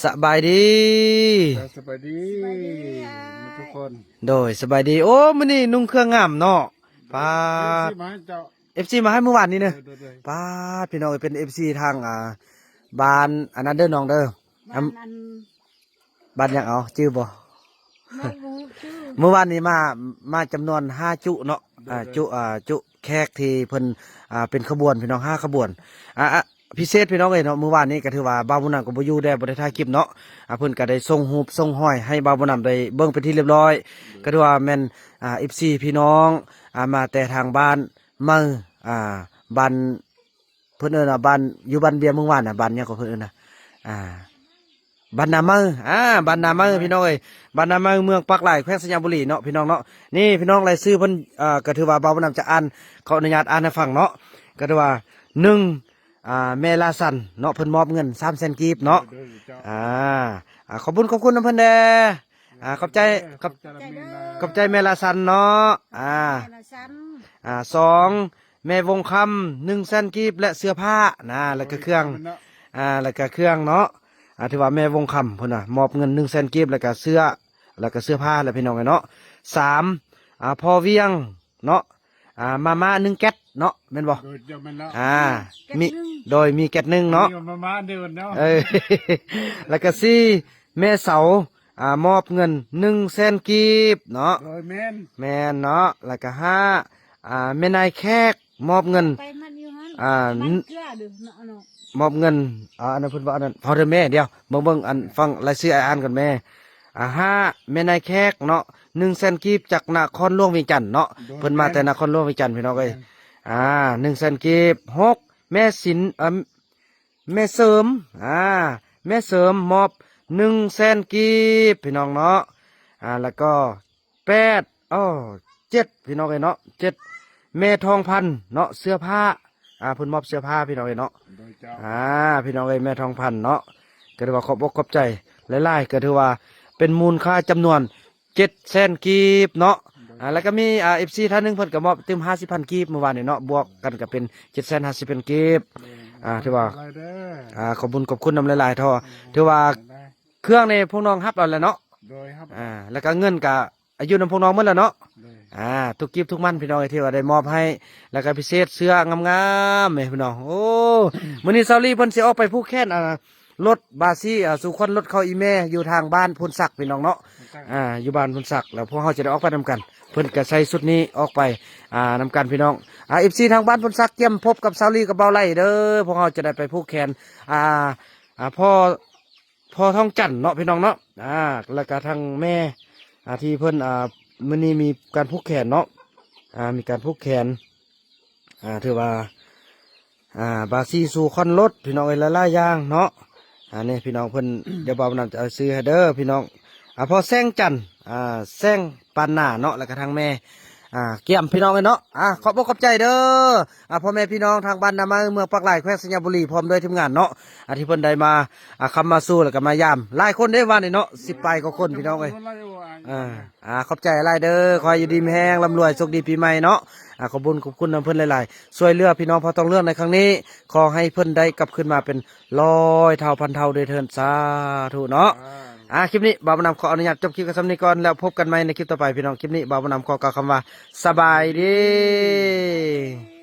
ສະບາຍດີ ສະບາຍດີ ສະບາຍດີ ໝົດທຸກຄົນ ໂດຍ ສະບາຍດີ. ໂອ້ ມື້ນີ້ນຸ່ງເຄື່ອງງາມເນາະ ປາດ ເອັຟຊີມາໃຫ້ເຈົ້າ ເອັຟຊີມາໃຫ້ມື້ວານນີ້ເນາະ ໂດຍໆໆ ປາດ ພີ່ນ້ອງເອີຍ ເປັນເອັຟຊີທາງ ອ່າ ບ້ານອັນນັ້ນເດີນ້ອງເດີ ບ້ານອັນ ບ້ານຫຍັງ ເອົາ ຈື່ບໍ່? ບໍ່ຮູ້ຊື່ ມື້ວານນີ້ມາ ມາຈຳນວນຫ້າຈຸເນາະ ໂດຍໆ ອ່າ ຈຸ ອ່າ ຈຸແຂກທີ່ເພິ່ນ ອ່າ ເປັນຂະບວນ ພີ່ນ້ອງ ຫ້າຂະບວນ ອ່າ ອ່າ ພິເສດ ພີ່ນ້ອງເອີຍເນາະ ມື້ວານນີ້ກໍຖືວ່າບ່າວບຸນນຳກໍບໍ່ຢູ່ແດ່ ບໍ່ໄດ້ຖ່າຍຄລິບເນາະ ອ່າ ເພິ່ນກໍໄດ້ສົ່ງຮູບສົ່ງຮອຍໃຫ້ບ່າວບຸນນຳໄດ້ເບິ່ງເປັນທີ່ລຽບຮ້ອຍ ກໍຖືວ່າແມ່ນ ອ່າ ເອັຟຊີ ພີ່ນ້ອງ ອ່າ ມາແຕ່ທາງບ້ານໃໝ່ ອ່າ ບ້ານ ເພິ່ນເອີ້ນວ່າບ້ານ ຢູ່ບ້ານເບ້ຍເມືອງຫວານນະ ບ້ານຫຍັງກໍເພິ່ນເອີ້ນນະ ອ່າ ບ້ານນາເໝີ ອ່າ ບ້ານນາເໝີ ພີ່ນ້ອງເອີຍ ບ້ານນາເໝີ ເມືອງປາກລາຍ ແຂວງໄຊຍະບູລີເນາະ ພີ່ນ້ອງເນາະ. ນີ້ພີ່ນ້ອງ ລາຍຊື່ເພິ່ນ ເອີ ກໍຖືວ່າບ່າວບຸນນຳຈະອ່ານ ຂໍອະນຸຍາດອ່ານໃຫ້ຟັງເນາະ ກໍຖືວ່າ ໜຶ່ງ ອ່າ ແມ່ລາຊັນເນາະ ເພິ່ນມອບເງິນສາມແສນກີບເນາະ ໂດຍໆ ເຈົ້າ ອ່າ ອ່າ ຂອບບຸນຂອບຄຸນນຳເພິ່ນແດ່ ອ່າ ຂອບໃຈ ຂອບ ຂອບໃຈແມ່ລາຊັນເນາະ ອ່າ ແມ່ລາຊັນ ອ່າ ສອງ ແມ່ວົງຄຳ ໜຶ່ງແສນກີບ ແລະ ເສື້ອຜ້ານະ ແລ້ວກະເຄື່ອງ ອ່າ ແລ້ວກະເຄື່ອງເນາະ ອ່າ ຖືວ່າແມ່ວົງຄຳເພິ່ນນະ ມອບເງິນໜຶ່ງແສນກີບ ແລ້ວກະເສື້ອ ແລ້ວກະເສື້ອຜ້າແຫຼະ ພີ່ນ້ອງເອີຍເນາະ. ສາມ ອ່າ ພໍ່ວຽງເນາະ ອ່າ ມາມ່າໜຶ່ງແກັດເນາະ ແມ່ນບໍ່? ໂດຍ ເຈົ້າ ແມ່ນແລ້ວ ອ່າ ມີ ແກັດໜຶ່ງ ໂດຍ ມີແກັດໜຶ່ງເນາະ ມີມາມ່າເດີເນາະ ເອີ ແລ້ວກະສີ່ ແມ່ເສົາ ອ່າ ມອບເງິນໜຶ່ງແສນກີບເນາະ ໂດຍ ແມ່ນ ແມ່ນເນາະ ແລ້ວກະຫ້າ ອ່າ ແມ່ນາຍແຂກ ມອບເງິນ ໄປມັນຢູ່ຫັ້ນ ອ່າ ມັນເກືອເດີເນາະ ເນາະ ມອບເງິນ ອ່າ ອັນນັ້ນເພິ່ນວ່າອັນນັ້ນ ພໍ່ເດີແມ່ ດຽວ ເບິ່ງ ເບິ່ງ ອັນ ຟັງລາຍຊື່ອ້າຍອ່ານກ່ອນແມ່ ອ່າ ຫ້າ ແມ່ນາຍແຂກເນາະ ໜຶ່ງແສນກີບ ຈາກນະຄອນຫຼວງວຽງຈັນເນາະ ໂດຍ ເພິ່ນມາແຕ່ນະຄອນຫຼວງວຽງຈັນ ພີ່ນ້ອງເອີຍ ອ່າ ໜຶ່ງແສນກີບ. ຫົກ ແມ່ສິນ ເອີ ແມ່ເສີມ ອ່າ ແມ່ເສີມ ມອບໜຶ່ງແສນກີບ ພີ່ນ້ອງເນາະ ອ່າ ແລ້ວກໍ ແປດ ອໍ ເຈັດ ພີ່ນ້ອງເອີຍເນາະ ເຈັດ ແມ່ທອງພັນເນາະ ເສື້ອຜ້າ ອ່າ ເພິ່ນມອບເສື້ອຜ້າ ພີ່ນ້ອງເອີຍເນາະ ໂດຍເຈົ້າ ອ່າ ພີ່ນ້ອງເອີຍ ແມ່ທອງພັນເນາະ ກໍຖືວ່າຂອບອົກຂອບໃຈຫຼາຍໆ ກໍຖືວ່າເປັນມູນຄ່າຈຳນວນເຈັດແສນກີບເນາະ ໂດຍ ອ່າ ແລ້ວກໍມີ ອ່າ ເອັຟຊີ ທ່ານໜຶ່ງ ເພິ່ນກໍມອບຕື່ມຫ້າສິບພັນກີບມື້ວານນີ້ເນາະ ບວກກັນກໍເປັນເຈັດແສນຫ້າສິບພັນກີບ ໂດຍ ອ່າ ຖືວ່າ ອ່າ ຂອບບຸນຂອບຄຸນນຳຫຼາຍໆ ເທື່ອ ຖືວ່າ ເຄື່ອງນີ້ພວກນ້ອງຮັບເອົາແລ້ວເນາະ ໂດຍ ຮັບ ອ່າ ແລ້ວກະເງິນກະຢູ່ນຳພວກນ້ອງໝົດແລ້ວເນາະ ໂດຍ ອ່າ ທຸກກີບທຸກມັນ ພີ່ນ້ອງເອີຍ ທີ່ວ່າໄດ້ມອບໃຫ້ ແລ້ວກະພິເສດເສື້ອງາມໆ ແມ່ພີ່ນ້ອງ ໂອ້ ມື້ນີ້ຊາວລີເພິ່ນຊິອອກໄປຜູກແຂນ ອ່າ ລົດບາຊີ ອ່າ ສູ່ຂວັນລົດເຂົ້າອີ່ແມ່ ຢູ່ທາງບ້ານໂພນສັກ ພີ່ນ້ອງເນາະ ໂພນສັກ ອ່າ ຢູ່ບ້ານໂພນສັກ ແລ້ວພວກເຮົາຈະໄດ້ອອກໄປນຳກັນ ເພິ່ນກະໃສ່ຊຸດນີ້ອອກໄປ ອ່າ ນຳກັນ ພີ່ນ້ອງ ອ່າ ເອັຟຊີ ທາງບ້ານໂພນສັກ ກຽມພົບກັບຊາວລີກັບບ່າວໄຫຼເດີ ພວກເຮົາຈະໄດ້ໄປຜູກແຂນ ອ່າ ອ່າ ພໍ່ ພໍ່ທອງຈັນເນາະ ພີ່ນ້ອງເນາະ ອ່າ ແລ້ວກະທາງແມ່ ອ່າ ທີ່ເພິ່ນ ອ່າ ມື້ນີ້ມີການຜູກແຂນເນາະ ອ່າ ມີການຜູກແຂນ ອ່າ ຖືວ່າ ອ່າ ບາຊີສູ່ຂວັນລົດ ພີ່ນ້ອງເອີຍ ຫຼາຍໆຢ່າງເນາະ ອ່າ ນີ້ພີ່ນ້ອງເພິ່ນ ດຽວບ່າວນຳຈະເອົາຊື່ໃຫ້ເດີ ພີ່ນ້ອງ ອ່າ ພໍ່ແສງຈັນ ອ່າ ແສງປານນາເນາະ ແລ້ວກະທາງແມ່ ອ່າ ກຽມ ພີ່ນ້ອງເອີຍເນາະ ອ່າ ຂອບອົກຂອບໃຈເດີ ອ່າ ພໍ່ແມ່ພີ່ນ້ອງທາງບ້ານນາໄມ້ ເມືອງປາກລາຍ ແຂວງໄຊຍະບູລີ ພ້ອມດ້ວຍທີມງານເນາະ ອ່າ ທີ່ເພິ່ນໄດ້ມາ ອ່າ ຄຳມາສູ່ ແລ້ວກໍມາຢາມ ຫຼາຍຄົນເດ້ວານນີ້ເນາະ ສິບປາຍກວ່າຄົນ ພີ່ນ້ອງເອີຍ ອ່າ ອ່າ ຂອບໃຈຫຼາຍເດີ ຂໍໃຫ້ຢູ່ດີມີແຮງ ລ່ຳລວຍ ໂຊກດີປີໃໝ່ເນາະ ອ່າ ຂອບບຸນຂອບຄຸນນຳເພິ່ນຫຼາຍໆ ຊ່ວຍເຫຼືອພີ່ນ້ອງເຜົ່າທອງເຫຼືອງໃນຄັ້ງນີ້ ຂໍໃຫ້ເພິ່ນໄດ້ກັບຄືນມາເປັນຮ້ອຍເທົ່າພັນເທົ່າດ້ວຍເທີ້ນ ສາທຸເນາະ ອ່າ ຄລິບນີ້ບ່າວບຸນນຳຂໍອະນຸຍາດຈົບຄລິບກັນສ່ຳນີ້ກ່ອນ ແລ້ວພົບກັນໃໝ່ໃນຄລິບຕໍ່ໄປ ພີ່ນ້ອງ ຄລິບນີ້ບ່າວບຸນນຳຂໍກ່າວຄຳວ່າ ສະບາຍດີ.